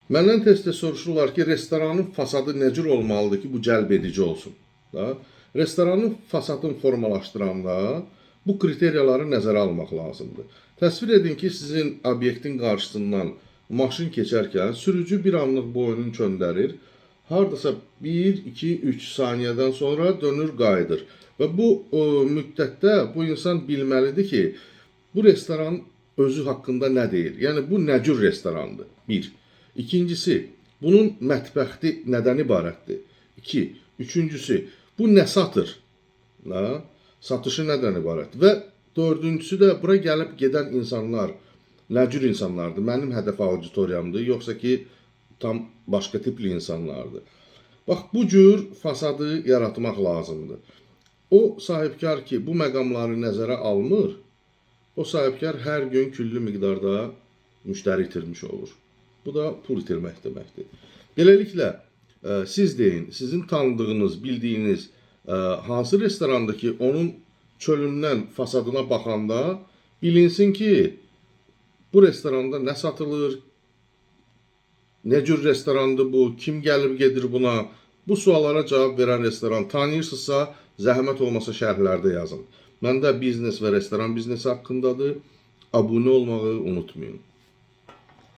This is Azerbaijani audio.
Məndən tez-tez soruşurlar ki, restoranın fasadı nə cür olmalıdır ki, bu cəlb edici olsun. Da? Restoranın fasadını formalaşdıranda bu kriteriyaları nəzərə almaq lazımdır. Təsvir edin ki, sizin obyektin qarşısından maşın keçərkən sürücü bir anlıq boynunu çöndərir. Hardasa 1, 2, 3 saniyədən sonra dönür, qayıdır. Və bu müddətdə bu insan bilməlidir ki, bu restoran özü haqqında nə deyir? Yəni bu nə cür restorandır? 1. İkincisi, bunun mətbəxi nədən ibarətdir? 2. Üçüncüsü, bu nə satır? Ha? Satışı nədən ibarət? Və dördüncüsü də bura gəlib gedən insanlar nə cür insanlardır? Mənim hədəf auditoriyamdır, yoxsa ki tam başqa tipli insanlardır? Bax bu cür fasadı yaratmaq lazımdır. O sahibkar ki, bu məqamları nəzərə almır, o sahibkar hər gün küllü miqdarda müştəri itirmiş olur. Bu da pul itirmək deməkdir. Beləliklə, siz deyin, sizin tanıdığınız, bildiyiniz hansı restorandır ki, onun çölündən fasadına baxanda bilinsin ki, bu restoranda nə satılır, nə cür restorandır bu, kim gəlib gedir buna? Bu suallara cavab verən restoran tanıyırsınızsa, zəhmət olmasa şərhlərdə yazın. Məndə biznes və restoran biznesi haqqındadır. Abunə olmağı unutmayın.